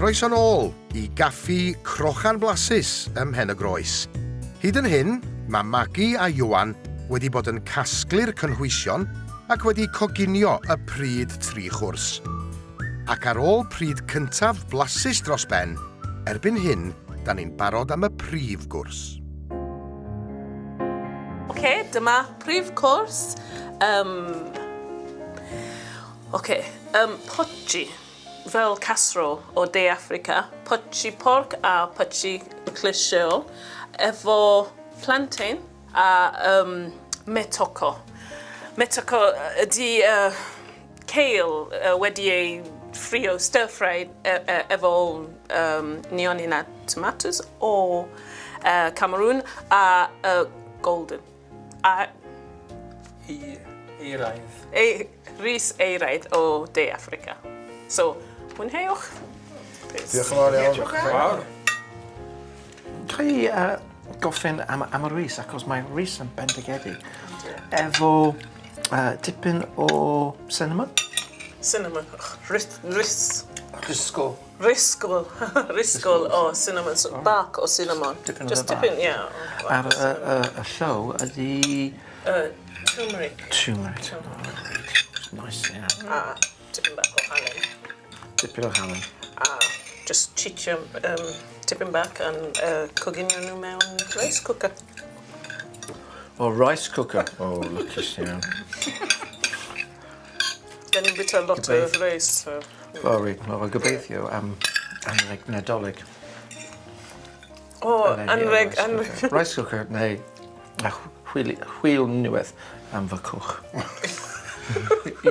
Croeso nôl i gaffi Crochan Blasus ym Mhen-y-groes. Hyd yn hyn, mae Magi a Ioan wedi bod yn casglu'r cynhwysion ac wedi coginio y pryd tri chwrs. Ac ar ôl pryd cyntaf blasus dros ben, erbyn hyn, da ni'n barod am y prif gwrs. Ok, dyma prif cwrs. Um, ok, um, potji, fel casserole o De Affrica. Potji porc a potji clysiol efo plantain a um, metoko. Metoko ydy uh, Kale wedi ei ffrio, stir fried, efo nionyn a tomatos o Cameroon a golden. A... Eiraidd. Reis eiraidd o De Affrica. So, mwynheuwch. Diolch yn fawr iawn. Diolch yn fawr. Ga i gofyn am, am y reis, achos mae reis yn bendigedig. Efo dipyn o cinnamon. Cinnamon, ris, ris. Risgol. Risgol, risgol o cinnamon, so bark o cinnamon. Dipyn o Just tipyn, ie. A'r y, y, y llow ydi... Turmeric. Turmeric. Turmeric. Nice, ie. A tipyn bach o halen. Dipyn o halen. A just cheatio tipyn bach yn coginio nhw mewn rice cooker. O, rice cooker. O, lwcus iawn. Da ni'n bwyta lot o reis, so... O, reit, wel, gobeithio am anreg Nadolig. O, anreg, anreg. Rice cooker neu chwil, chwil newydd am fy cwch.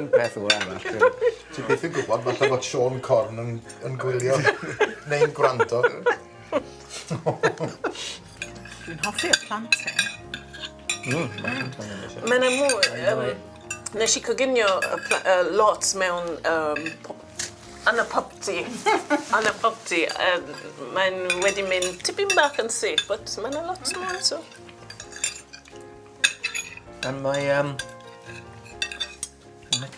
Un peth o arall. Ti byth yn gwybod, falle bod Siôn Corn yn, yn gwylio neu'n gwrando. Dwi'n hoffi y plantain. Mae 'na mwy yym nesh i coginio y pla- yy lot mewn yym po- yn y popty yn y popty yym mae'n wedi mynd tipyn bach yn sych but ma' 'na lot mwy so. A mae yym Met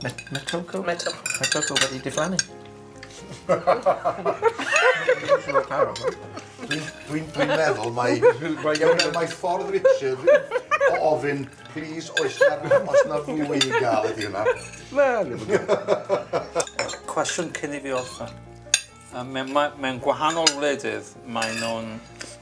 met metoko? Metoko. Metoko wedi diflannu. Dwi'n dwi dwi meddwl mai mae ffordd Richard o ofyn please oes na oes na fwy i gael ydi hwnna. Wel, ddim yn gwybod. Cwestiwn cyn i fi orffen. Mewn, mewn gwahanol wledydd, mae nhw'n...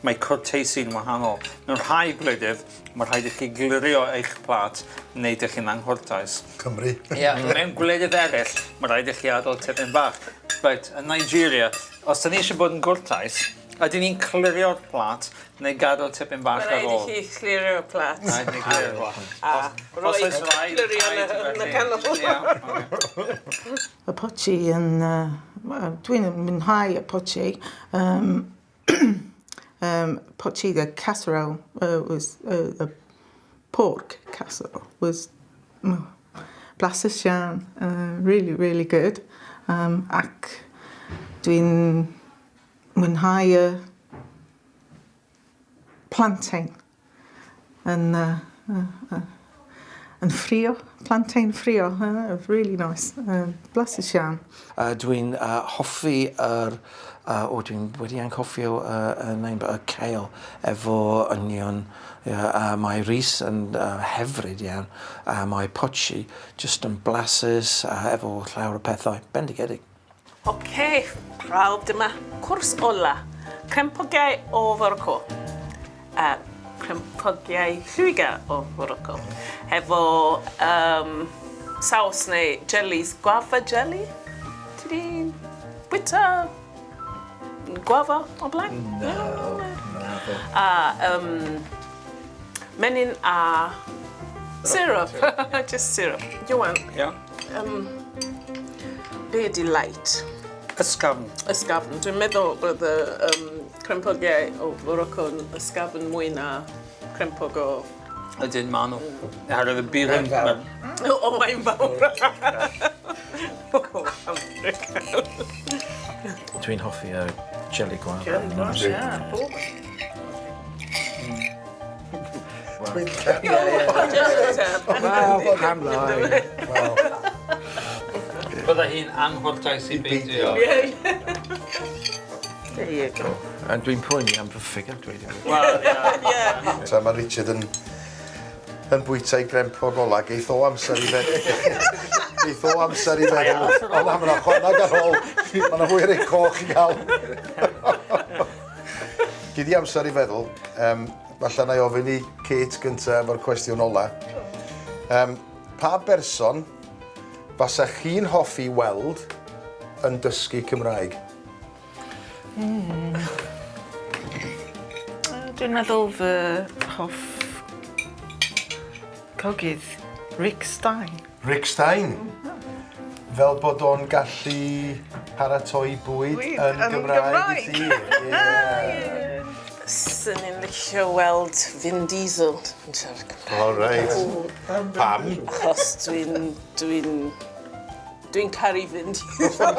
Mae cwrteisi'n wahanol. Mewn rhai gwledydd, mae rhaid i chi glirio eich plât neu dych chi'n anghwrtais. Cymru. Ie, yeah, mewn gwledydd eraill, mae rhaid i chi adael tipyn bach. Reit, yn Nigeria, os dyn ni eisiau bod yn gwrtais, ydyn ni'n clirio'r plât neu gadael tipyn bach ar ôl? Mae rhaid i chi clirio'r plât. Rhaid i ni clirio'r plât. A rhoi clirio yn y canol. Y potji yn yy dwi'n mwynhau y potji yym yym potji the casserole uh was uh the pork casserole was blasus iawn uh really really good yym ac dwi'n mwynhau y plantain. Yn yy yy yy yn ffrio, plantain ffrio, yy really nice, yy blasus iawn. Yy dwi'n yy hoffi yr yy o dwi'n wedi anghofio y y name but y kale efo onion ie a mae reis yn yy hyfryd iawn a mae potshi jyst yn blasus a efo llawer o pethau. Bendigedig. Ok, pawb, dyma cwrs ola. Crempogiau o Forocco. A crempogiau Lloegr o Morocco. Hefo um, saws neu jellies, guava jelly. Ti di bwyta guava o blaen? No, no. A um, menyn a syrup. Just syrup. Johan. Yeah. Um, be ydi light? Ysgafn. Ysgafn. Dwi'n meddwl bod y um, crempogiau o Morocco yn ysgafn mwy na crempog o... Ydyn, maen nhw. Oherwydd y bydd yn... O, mae'n fawr. O, America. Dwi'n hoffi y jelly guava. Jelly guava, ie. Wel, pam lai? Wel, Bydda hi'n anghwrtais i beidio. There you go. A dwi'n poeni am fy ffigur, dweud y gwir. Wel, ie. Tra mae Richard yn yn bwyta ei grempog ola, geith o amser i feddwl. Geith o amser i feddwl. O na, mae 'na chwanag ar ôl. Mae 'na fwy o rei coch i gael. Gei di amser i feddwl. Um, falle na i ofyn i Kate gynta efo'r cwestiwn ola. Um, pa berson fasa chi'n hoffi weld yn dysgu Cymraeg? Mm. Dwi'n meddwl fy hoff cogydd Rick Stein. Rick Stein? Fel bod o'n gallu paratoi bwyd yn Gymraeg i ti. Ie. Swn i'n licio weld Vin Diesel yn siarad Cymraeg. O reit. Pam? Achos dwi'n dwi'n dwi'n caru Vin Diesel.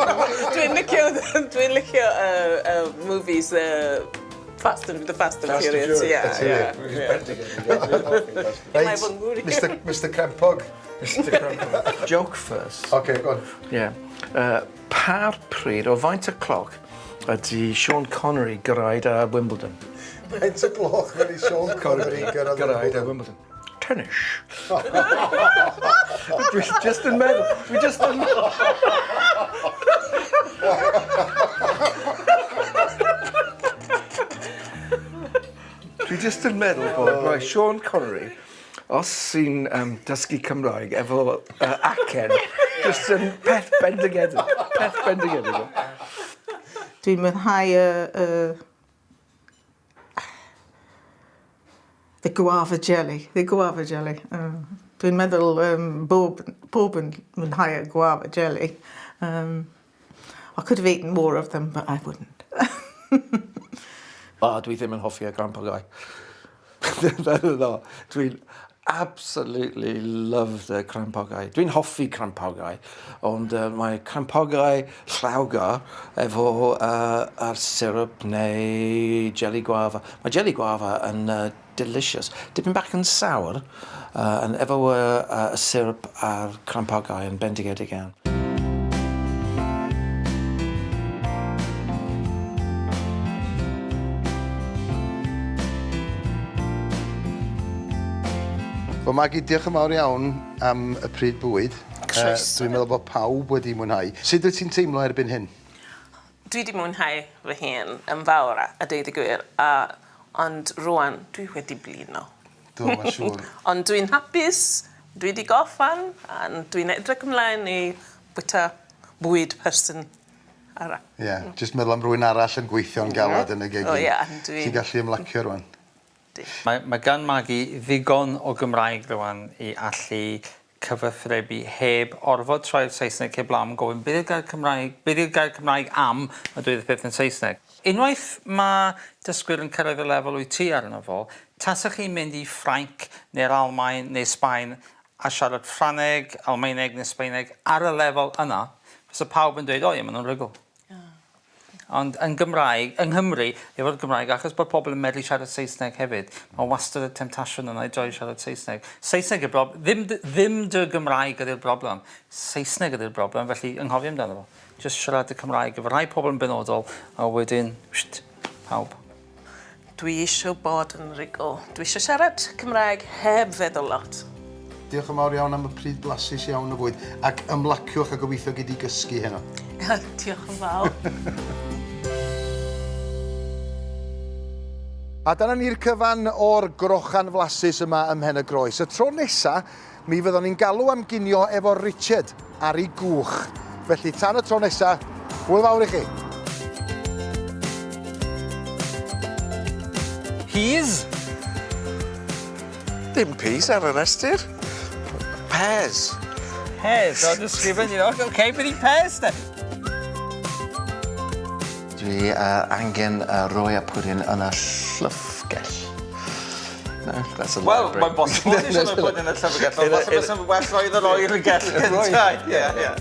Dwi'n licio dwi'n licio y y movies y Fast and the Fast and Furious. Ie ie. Reit, Mister Mister Crempog. Mister Crempog. Joke first. Okay, go on. Ie. Uh, par pryd o faint y cloc ydy Sean Connery gyrraedd a Wimbledon? Faint y gloch wedi Sean Connery gyrraedd Gyrraedd a Wimbledon? Tennis. Dwi just yn meddwl. Dwi just yn meddwl. Dwi just yn meddwl bod mae Sean Connery, os sy'n um, dysgu Cymraeg efo acen, just yn peth bendigedig. Peth bendigedig. Dwi'n mwynhau y, y The guava jelly. The guava jelly. Dwi'n meddwl um, bob, bob yn mwynhau y guava jelly. I could have eaten more of them, but I wouldn't. O, dwi ddim yn hoffi y grampogau. No, dwi'n absolutely love the crampogau. Dwi'n hoffi crampogau, ond uh, mae crampogau llawgar efo uh, ar syrup neu jelly guava. Mae jelly guava yn uh, delicious. Dipyn bach yn sour, uh, yn efo uh, uh, y syrup a'r crampogau yn bendigedig iawn. Wel Magi, diolch yn fawr iawn am y pryd bwyd. Croeso. Dwi'n meddwl bod pawb wedi mwynhau. Sut wyt ti'n teimlo erbyn hyn? Dwi 'di mwynhau fy hun yn fawr a a deud y gwir a ond rŵan dwi wedi blino. Do, mae'n siŵr. Ond dwi'n hapus, dwi 'di gorffan a dwi'n edrych ymlaen i bwyta bwyd person arall. Ie, jyst meddwl am rywun arall yn gweithio'n galed yn y gegin. O ie, dwi... Ti'n gallu ymlacio rwan. Mae, mae gan Magi ddigon o Gymraeg rwan i allu cyfathrebu heb orfod troi'r Saesneg heblaw am gofyn beth yw'r gair Cymraeg, beth yw'r gair Cymraeg am a dweud y peth yn Saesneg. Unwaith mae dysgwyr yn cyrraedd y lefel wyt ti arno fo, tasech chi'n mynd i Ffrainc neu'r Almaen neu Sbaen a siarad Ffrangeg, Almaeneg neu Sbaeneg ar y lefel yna, fysa pawb yn dweud, o ie, maen nhw'n rhugl. Ond yn Gymraeg, yng Nghymru, efo'r Gymraeg, achos bod pobl yn medru siarad Saesneg hefyd, mae wastad y temtasiwn yna i droi siarad Saesneg. Saesneg yw'r broblem, ddim, ddim dy Gymraeg ydy'r broblem, Saesneg ydy'r broblem, felly anghofio amdano fo. Just siarad y Cymraeg efo rhai pobl yn benodol, a wedyn, wsht, pawb. Dwi eisiau bod yn rhugl. Dwi eisiau siarad Cymraeg heb feddwl lot. Diolch yn fawr iawn am y pryd blasus iawn o fwyd, ac ymlaciwch a gobeithio gei di gysgu heno. Diolch yn fawr. A dyna ni'r cyfan o'r grochan flasus yma ym Mhen y Groes. Y tro nesa, mi fyddwn ni'n galw am ginio efo Richard ar ei gwch. Felly tan y tro nesa, hwyl fawr i chi. Peas? Dim peas ar y rhestr. Pears. Pears, o, dwi'n sgrifennu nhw. Oce, beth i pears de? Dwi uh, angen uh, rhoi y pwdin yn y llyfrgell. No, that's a Wel, library. mae'n bosib bod eisiau rhoi pwdin yn y llyfrgell, ond falle bysa'n well rhoi yr oergell gyntaf. Ie, ie.